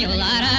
Yollara,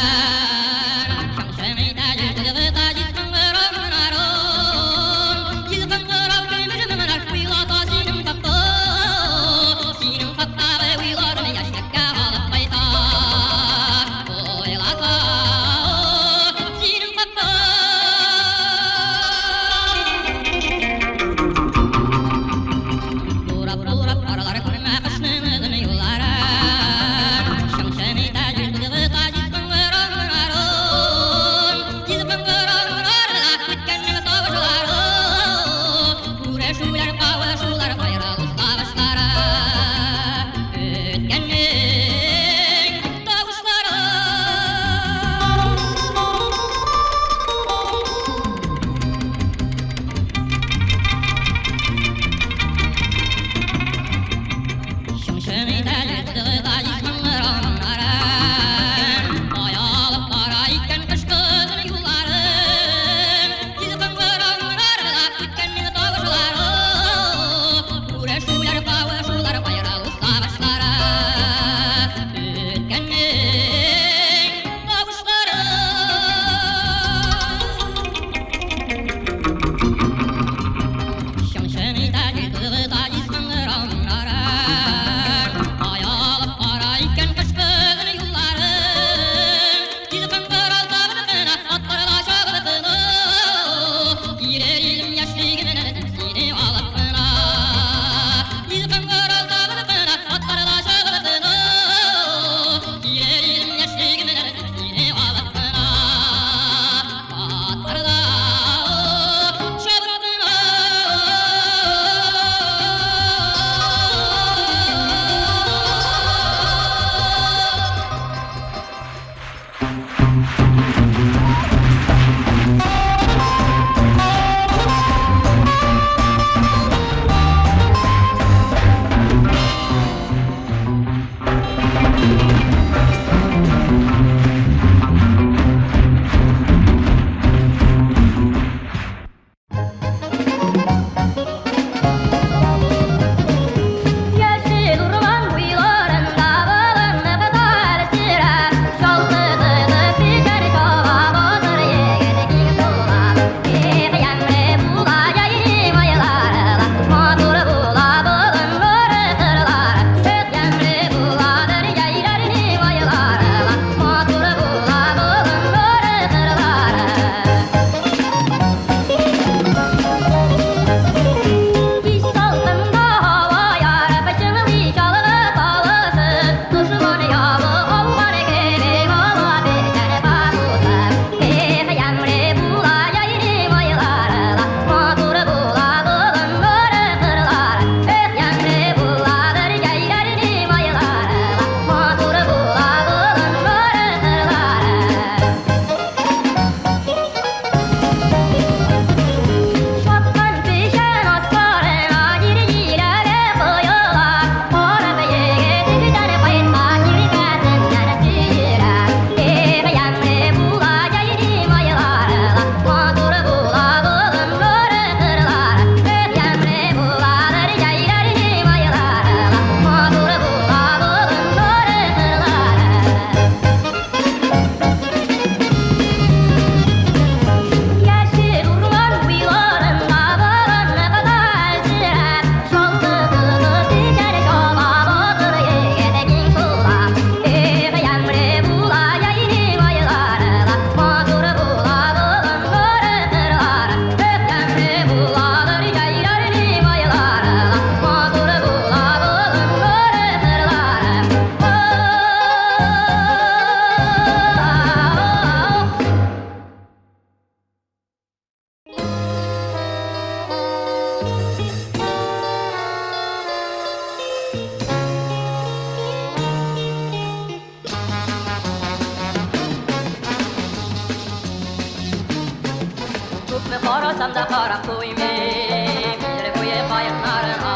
Күпме карасам да карап туймыйм Идел буе каекларына.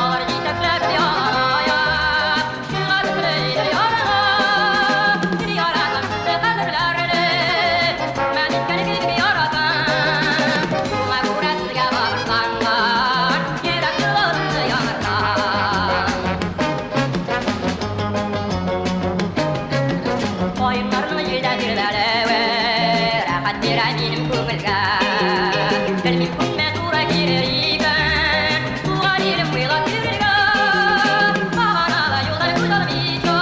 Алар җитәкләп яланаяк чыга төсле Идел ярына. Сине яратам, кадерләрне хөрмәт иткән кебек яратам. Шуңа күрә сезгә багышланган йөрәк җырларымны яңартам. Каеннарның җилдә тирбәлүе рәхәт бирә минем күңелгә. Белмим, күпме туры килер икән туган илем буйлап йөрергә. Баганада юлдан күз алмыйча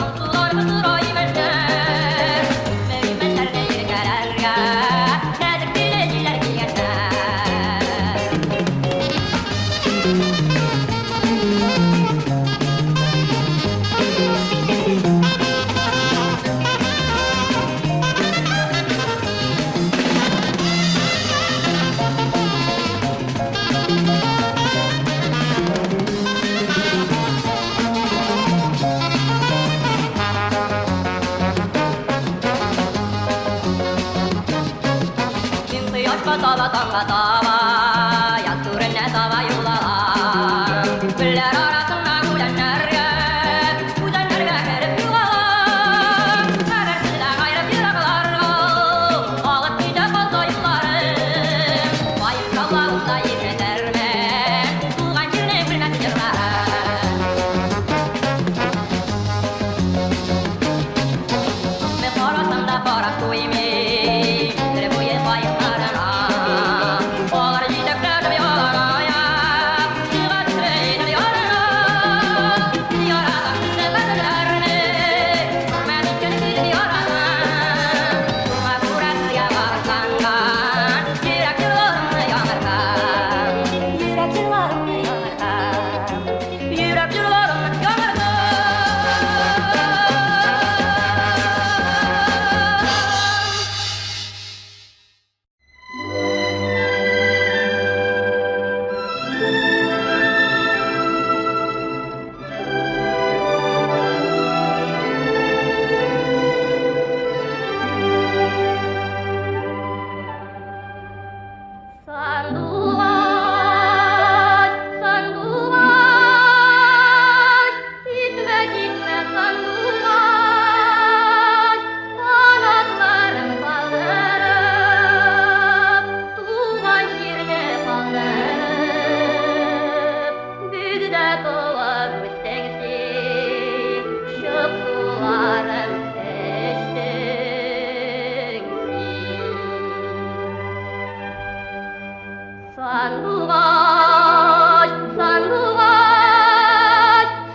моңсуланып тора имәннәр. Күпме имәннәрне иркәләргә нәзек телле җилләр килгәннәр. Мин кояшка таба, таңга таба, яз түренә таба юл алам. Гөлләр арасына үләннәргә, үзәннәргә кереп югалам. Хәбәрсездән аерып еракларга алып китә калса юлларым. Каен шаулавында ишетермен туган җирнең үлмәс җырларын. Күпме карасам да карап туймыйм Идел буе каекларына. Алар җитәкләп яланаяк чыга төсле Идел ярына. Сине яратам, сезне кадерләрне хөрмәт иткән кебек яратам. Шуңа күрә сезгә багышланган йөрәк җырларымны яңартам. Йөрәк җырларымны яңартам. Йөрәк җырларымны яңартам. Сандугач, сандугач, китмә, китмә, сандугач, канатларың калдырып, туган җирне калдырып, бездә туып үстең син, чык суларын эчтең син. Сандугач, сандугач,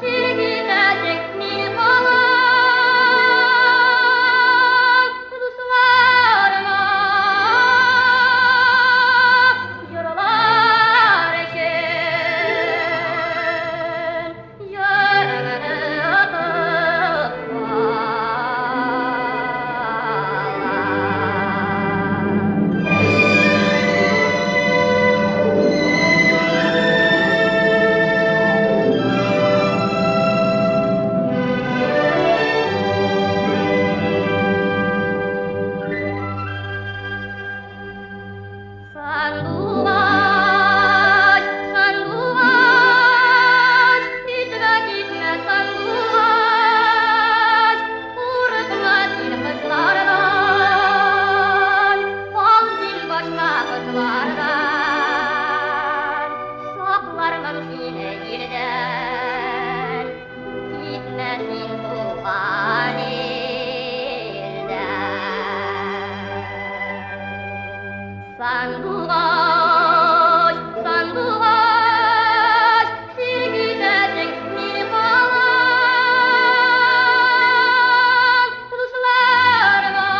син китәсең, мин калам. Дусларыма җырлар өчен җырыңны отып калам. Сандугач, сандугач, китмә, китмә, сандугач, курыкма син кошлардан, кал син башка кошлардан, саклармын сине җирдән, китмә син туган илдән. Сандугач, сандугач, син китәсең, мин калам. Дусларыма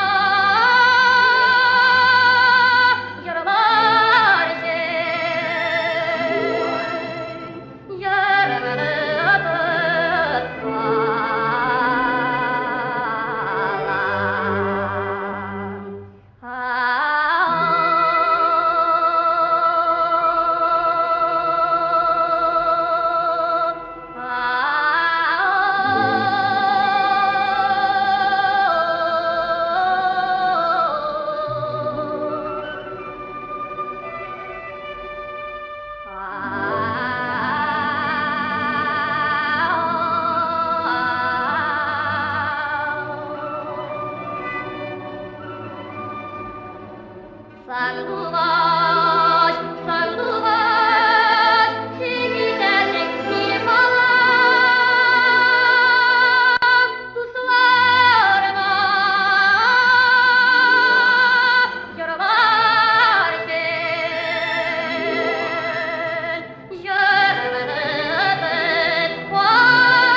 җырлар өчен җырыңны отып калам. Сандугач, сандугач, син китәсең минем балам, дусларыма җырлар өчен җырымны тотып алам.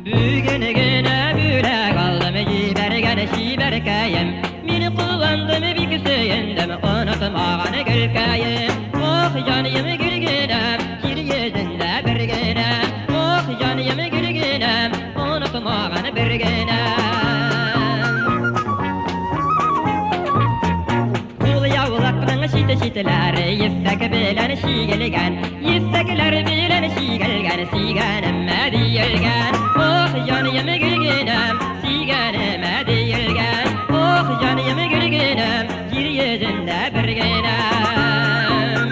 Бүген генә бүләк алдым җибәргән чибәркәем. Мин куандым, бик сөендем, онытмаган гөлкәем. Ох, җаныем, гөлгенәм, җир йөзендә бер генә. Ох, җаныем, гөлгенәм, онытмаган бер генә. Ул яулыкның чите-читләре ефәк белән чигелгән, ефәкләр белән чигелгән, сөйгәнемә диелгән. Ох, җаныем, гөлгенәм, сөйгәнемә диелгән. Ох, җаныем, гөлгенәм, җир йөзендә бер генәм.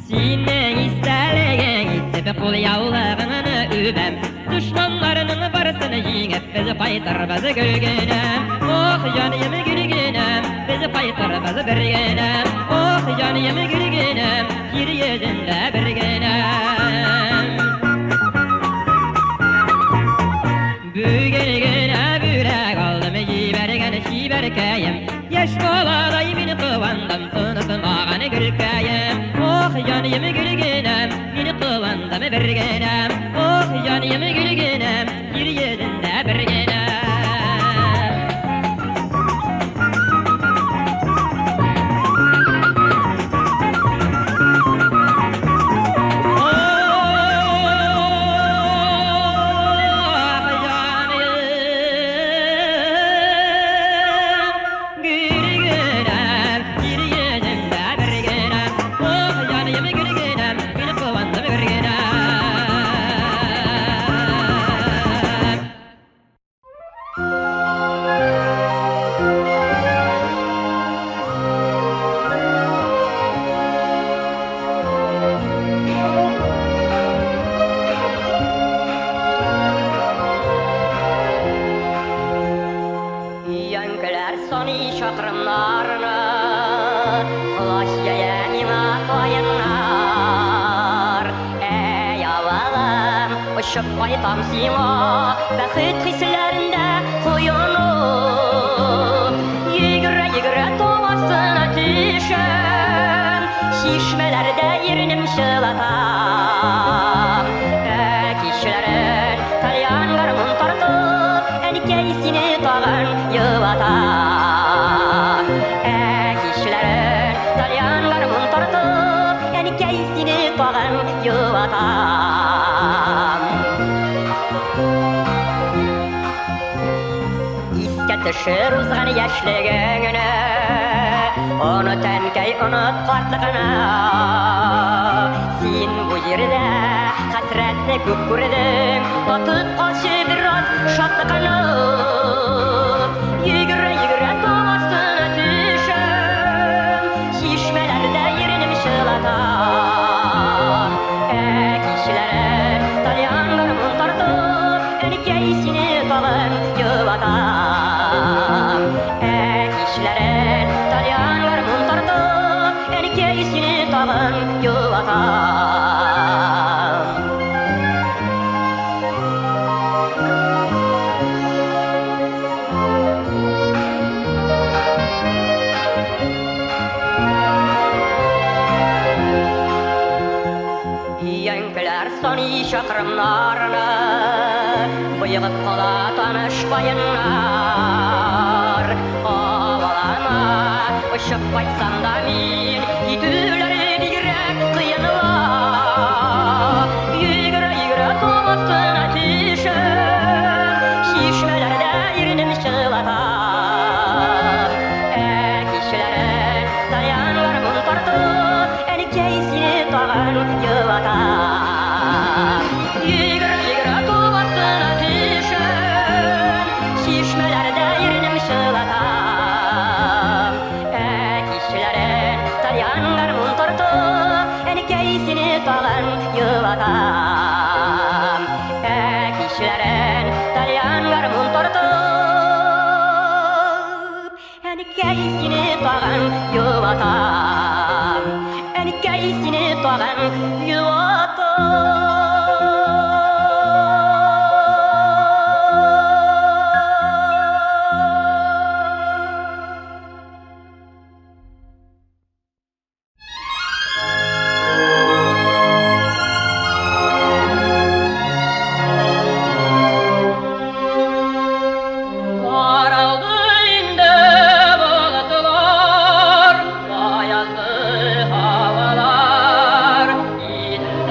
Синең истәлегең итеп кул яулыгыңны үбәм. Дошманнарның барысын җиңеп без кайтырбыз, гөлгенәм. Ох, җаныем, гөлгенәм, без кайтырбыз бер генәм. Ох, җаныем, гөлгенәм, җир йөзендә бер генәм. Бүген генә бүләк алдым җибәргән чибәркәем. Яшь баладай мин куандым, онытмаган гөлкәем. Ох, җаныем, гөлгенәм, мин куандым бер генәм. Ох, җаныем, гөлгенәм, җир йөзендә бер генәм. Ох, җаныем, гөлгенәм, җир йөзендә бер генәм. Ох, җаныем, гөлгенәм, мин куандым бер генәм. Өянкеләр саный чакрымнарны, колач җәя миңа каеннар. Әй, авылым, очып кайтам сиңа, бәхет хисләрендә коенып. Йөгерә-йөгерә тау астына төшәм, чишмәләрдә ирнем чылатам. Ә кичләрен тальян гармун тартып, әнкәй сине тагын юатам. Ә кичләрен тальян гармун тартып, әнкәй сине тагын юатам. Искә төшер узган яшьлегеңне, Оныт, әнкәй, оныт картлыгыңны. Син бу җирдә хәсрәтне күп күрдең, Татып калчы бераз шатлыгыңны. Йөгерә-йөгерә тау астына төшәм, чишмәләрдә иренем чылатам. Ә кичләрен тальян гармун тартып, әнкәй сине тагын юатам. Ә кичләрен тальян гармун тартып, әнкәй сине тагын юатам. Өянкеләр саный чакрымнарны, Боегып кала таныш каеннар. Чишмәләрдә иренем чылатам. Ә кичләрен тальян гармун тартып, әнкәй сине тагын юатам. Ә кичләрен тальян гармун тартып, әнкәй сине тагын юатам. Әнкәй сине тагын юатам. Каралды инде болытлар, аязлы һавалар. Идел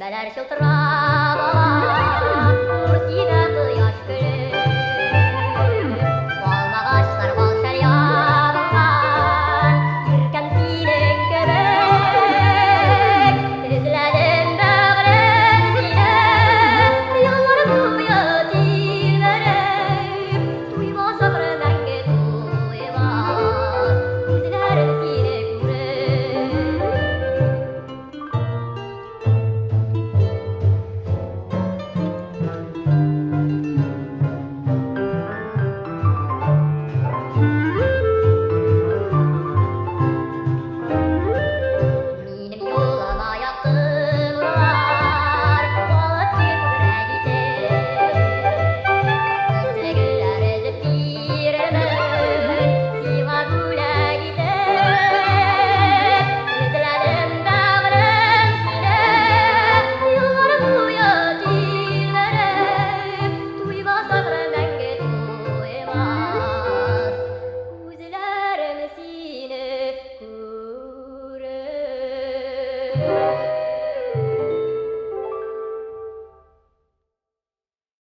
Чишмәләр чылтырап ага.